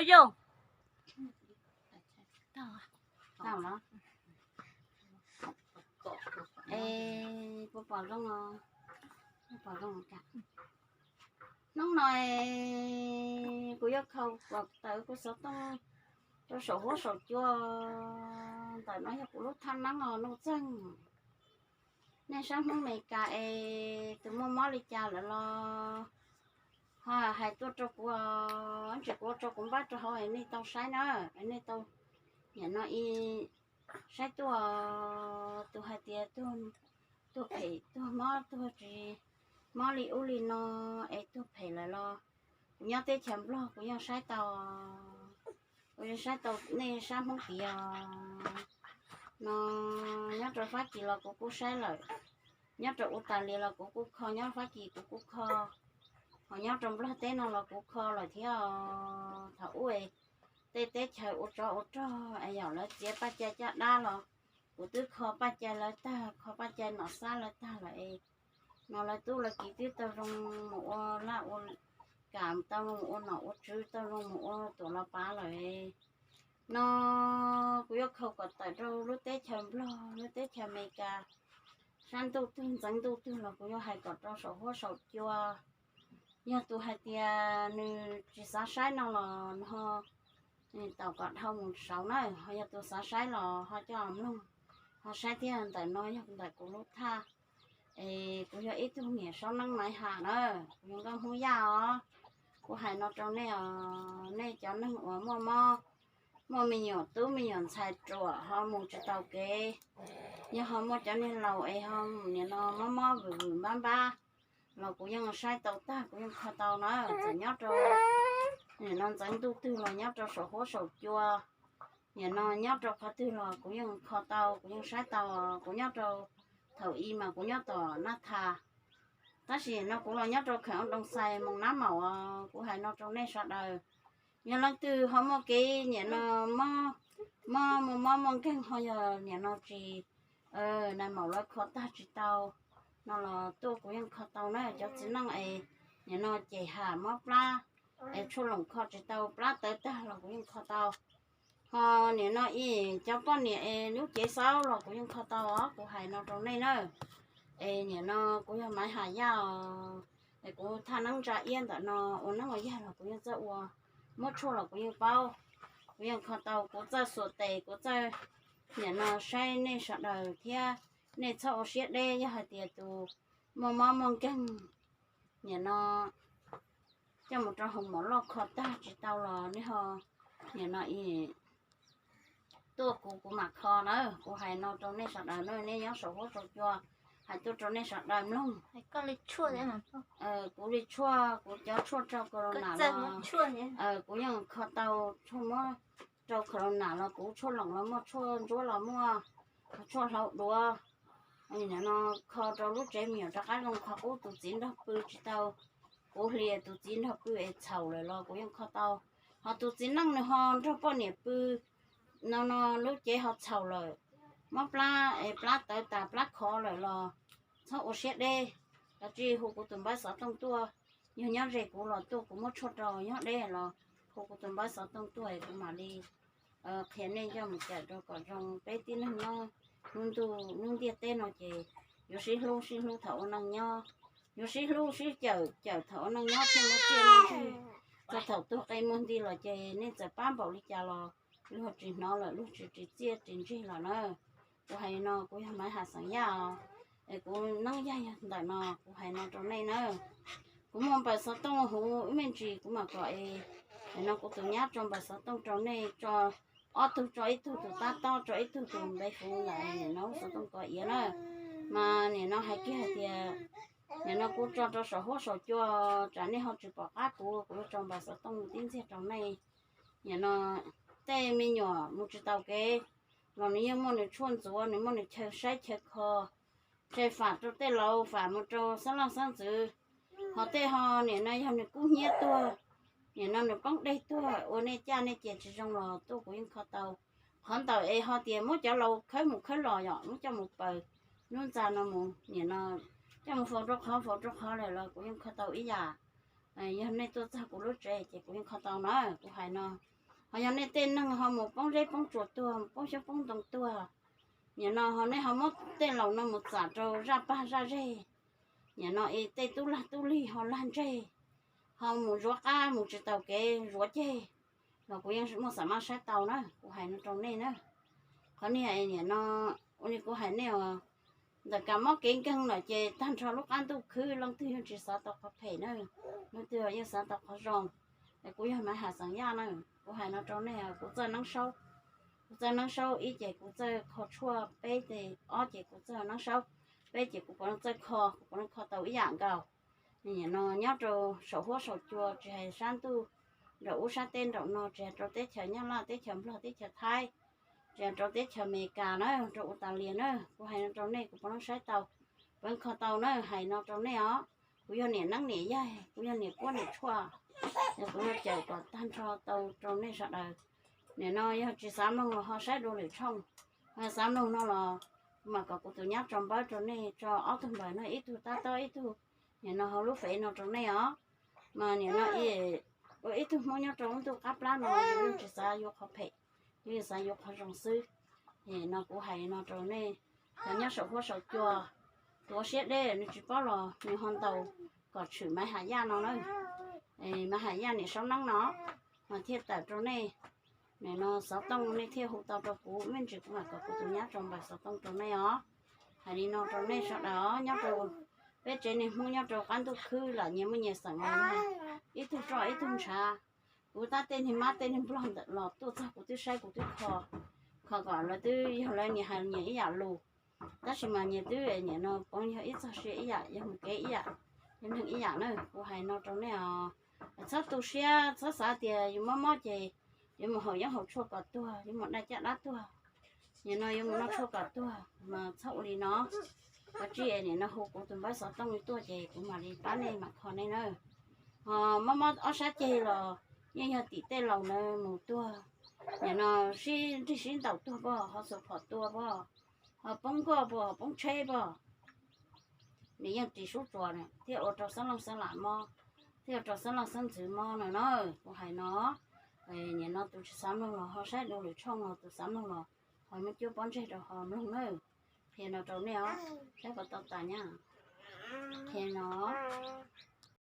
Yog, tau los, es puas pom zoo, puas pom zoo? Hnub no kuv yuav khaws kom tawm kuv xov tooj rau saum huab saum cua. Ntawm no yog kuv lub thaj neeb os Nuj Txeeg. Nej sab Hmoob Amelikas es tus muaj mob li cas lawm los ho hais tuaj rau kuv, ntsis kuv ua rau kuv npaj rau hauv es nej tau saib na, es nej tau nim no ib saib tuaj, tus hais tias tuag phem tuag mob tuag tsis mob li ub li no es tuag phem lawm los kuv nyob teb chaws Nplog kuv yeej saib tau, kuv yeej saib tau nej sab Hmoob tias no, nyob rau Fab Kis los kuv kuj saib lawm, nyob rau Australia los kuv kuj kho, nyob Fab Kis kuv kuj kho, ho nyob rau Nplog teb no los kuv kho lawm thiab. Thaum ub es tej teb chaws ua tsov ua rog es yog lawv txiav paj cai caj dab los kuv twb kho paj cai lawv tag, kho paj cai nom xab lawv tag lawm es no lawv tub lawv kiv twb tau zoo mus ua laj ua kam, tau zoo mus ua nom ua tswv, tau zoo mus ua tuam los pav lawm. No kuv yuav khaws kom tawm rau lub teb chaws Nplog, lub teb chaws Amelikas, sab ntuj twg ntxeev ntuj twg los kuv yuav hais kom rau saum huab saum cua. Yog tus hais tias nws tsis xav saib no los ho tau kom dhau mus saud na, ho yog tus xav saib los ho coj mloog, ho saib thiab. Ntawm no yog ntawm kuv lub thaj, es kuv yog ib tug niam saub neeb Maiv Ham na, kuv yog nkauj Hmoob Yaj os. Kuv hais no rau nej os, nej cov neeg uas muaj mob, muaj me nyuam tub me nyuam ntxhais ruam ho mus tsis tau kev, yog ho muaj cov niag laus es ho nim no mob mob vwm vwm npab npab los kuv yeej saib tau tag, kuv yeej kho tau na. Txawm nyob rau nim no ntxeev ntuj twg los nyob rau saum huab saum cua, nim no nyob rau qhov twg los kuv yeej kho tau, kuv yeej saib tau. Kuv nyob rau, thaum i mas kuv nyob tom Naj Thas, tab sis nim no kuv los nyob rau kheem Doo Xais, moos Nab Maum os. Kuv hais no rau nej sawv daws, yog leej twg ho muaj kev nim no mob, mob muaj mob muaj nkeeg ho yog nim no tsis, nais maum lawv kho tag tsis tau no los tuaj kuv yeej kho tau na. Cov txiv neej es nim no cem ham mob plab es tshuaj loos kho tsis tau, plab tawv tag los kuv yeej kho tau. Ho nim no ib cov poj niam es lub cev xaub los kuv yeej kho tau os, kuv hais no rau nej na. Es nim no kuv yog Maiv Ham Yaj os, es kuv thaj neeb ntsa iab ntawm no ua neeb ua yaig los kuv yeej txawj ua, muab tshuaj los kuv yeej paub, kuv yeej kho tau. Kuv txawj xuas tes, kuv txawj nim no saib nej sawv daws thiab. Nej txhob ua siab deb, yog hais tias tus muaj mob muaj nkeeg nim no coj mus rau hoo mom loj kho tag tsis tau los nej ho nim no tuaj kuv, kuv mam kho na. Kuv hais no rau nej sawv daws na, nej nyob saum huab saum cua, hais tuaj rau nej sawv daws mloog. Kuv li tshuaj, kuv cov tshuaj rau corona los kuv yeej kho tau. Tshuaj muab rau corona los kuv, tshuaj loos los muaj, tshuaj ntsuab los muaj, tshuaj hlau duav. Nim no kho rau lub tsev me nyuam rov qab zoo, qhov qub tus txiv nrog pw tsis tau, kuv hlias tus txiv nrog pw es txhaum lawm los kuv yeej kho tau. Ho tus txiv neej nws ho nrog poj niam pw no, no lub cev ho txhaum lawm, mob plab es plab tawv tas plab khov lawm los txhob ua siab deb, kav tsij hu kuv tus npawb xov tooj tuaj. Yog nyob ze kuv los tuaj kuv muab tshuaj rau, nyob deb los hu kuv tus npawb xov tooj tuaj es kuv mam li qhia nej coj mus cawm rau kom zoo. Peb tib neeg nyob hnub ntuj lub ntiaj teb no ces yuav sib hlub sib hlub thaum ua neej nyob, yuav sib hlub sib cawm cawm thaum ua neej nyob thiaj muaj txiaj muaj ntsig. Txog thaum tuag qe muag nti los ces nej txawm pab npaum li cas los luag tsis hnov lawm, luag tsis ris txiaj ris ntsig lawm na. Kuv hais no kuv yog Maiv Ham Xeem Yaj os, es kuv neeb yaig yog ntawm no, kuv hais no rau nej na. Kuv muaj npawb xov tooj huv ib me ntsis kuv mam kom es, es no kuv tus nyab tso npawb xov tooj rau nej, tso ob tug, tso ib tug tus tab tob, tso ib tug tus npe huv ntawm no lub xov tooj ko iav na. Mas nim no hais kiag hais tias nim no kuv tso rau saum huab saum cua, tsam nej ho tsis pom qab kuv, kuv yuav tso npawb xov tooj tib ntxiag rau nej. Nim no tej me nyuam mus tsis tau kev los nws yeej muaj nws tshuaj ntxuav, nws muaj nws chaw saib chaw kho. Tsam fam rau tej laus, fam mus rau xab laj xab ntxwv. Ho tej ho nim no yog nws kub hnyiab tuag, nim no nws poob dej tuag, ua nej caj nej ces tsis zoo los tuaj kuv yeej kho tau. Qhov ntawm es ho tias muab cov laus khawb mus khawb los yom, muab coj mus paws lub ntxa no mus, nim no coj mus faus rau qhov faus rau qhov lawm los kuv yeej kho tau ib yam. Yog nej tuaj txog kuv lub tsev ces kuv yeej kho tau na, kuv hais no. Ho yog nej tej neeg ho mus poob zeb poob tsuas tuag, poob xyoob poob ntoo tuag, nim no ho nej ho muab tej laus no mus txam rau zaj pag zaj zeg, nim no es tej tub lag tub lig ho lag ntseg, ho mus zuav qab mus tsis taus kev zuav ceg, los kuv yeej muaj xam maj saib tau na, kuv hais no rau nej na. Qhov niag nim no ua li kuv hais nej os, ntawm kab mob kev nkeeg lawm ces tag nrho lub qab ntuj khwb leej twg yeej tsis xav tau qhov phem na, leej twg yeej xav tau qhov zoo. Es kuv yog Maiv Ham xeem Yaj na, kuv hais no rau nej, kuv txawj neeb saub, kuv txawj neeb saub ib ces kuv txawj kho tshuaj, peb ces, ob ces kuv txawj neeb saub, peb ces kuv puav leej txawj kho, kuv puav leej kho tau ib yam nkaus. Nim no nyob rau saum huab saum cua tsis hais sab ntuj, nraum ub sab teb nraum no, tsis hais rau teb chaws Nyab Laj, teb chaws Nplog, teb chaws Thaib, tsis hais rau teb chaws Amelikas na, rau Australia na, kuv hais no rau nej kuv puav leej saib tau, puav leej kho tau na, hais no rau nej os. Kuv yog niam neeb niam yaig, kuv yog niam puab niam tshuaj, kuv yog cawm kom tag nrho tau rau nej sawv daws. Nim no yog tsis xav mloog los ho saib dua lwm tshooj, ho xav mloog no los kuv mam kom kuv tus nyab tso npawb rau nej, tso ob tug npawb no, ib tug tab tob ib tug, nim no hauv lub Face no rau nej os. Mas nim no ua ib tug Hmoob nyob rau lub ntuj qab plab no, yus yeej tsis xav yuav qhov phem, yus yeej xav yuav qhov zoo xwb. Nim no kuv hais no rau nej, cov nyob saum huab saum cua, tuav siab deb nws tsis paub los nws ho ntaus kom tshwm Maiv Ham Yaj no na, Maiv Ham Yaj niam saub neeb no, mas thiaj tawm rau nej. Nim no xov tooj nej thiaj hu tau rau kuv, me ntsis kuv mam kom kuv tus nyab tso npawb xov tooj rau nej os. Hais li no rau nej sawv daws os, nyob rau peb tsev neeg Hmoob nyob rau qab ntuj khwb lawm nyias muaj nyias xeem, ib tug roj ib tug ntshav. Kuv tab tej niag mab tej niag nplog ntawm los tuaj txog kuv twb saib kuv twb kho, kho kom lawv twb yog lawv nyias hais nyias ib yam lus, tab sis mas nyias twb nim no poob yog ib txog sia ib yam, yog mus kev ib yam, yog neeg ib yam na. Kuv hais no rau nej os, txhob tu siab, txhob xav tias yus mob mob ces yuav mus haus yeeb haus tshuaj kom tuag, yuav mus daj caj dab tuag, nim no yuav mus noj tshuaj kom tuag, mas txhob ua li no. Koj tsis nim no hu kuv tus npawb xov tooj li tuaj ces kuv mam li pab nej mam kho nej na. Ho mob mob ob sab ceg los yeej yog tim tej laus na mus tuag, nim no sib nrig sib ntaus tuag pog, ho xuas phom tua pog, ho poob nkoj pog, ho poob tsheb pog. Nws yeej ris sub tsuas thiaj ua rau xeeb leej xeeb lam mob, thiaj ua rau xeeb leej xeeb ntxwv mob no na. Kuv hais no, nim no tus tsis xav mloog los ho saib dua lwm tshooj, los tus xav mloog los ho muab cuab pob ntseg rau ho mloog na. Qhia no rau nej os, saib puas tau tas nyab. Qhia no,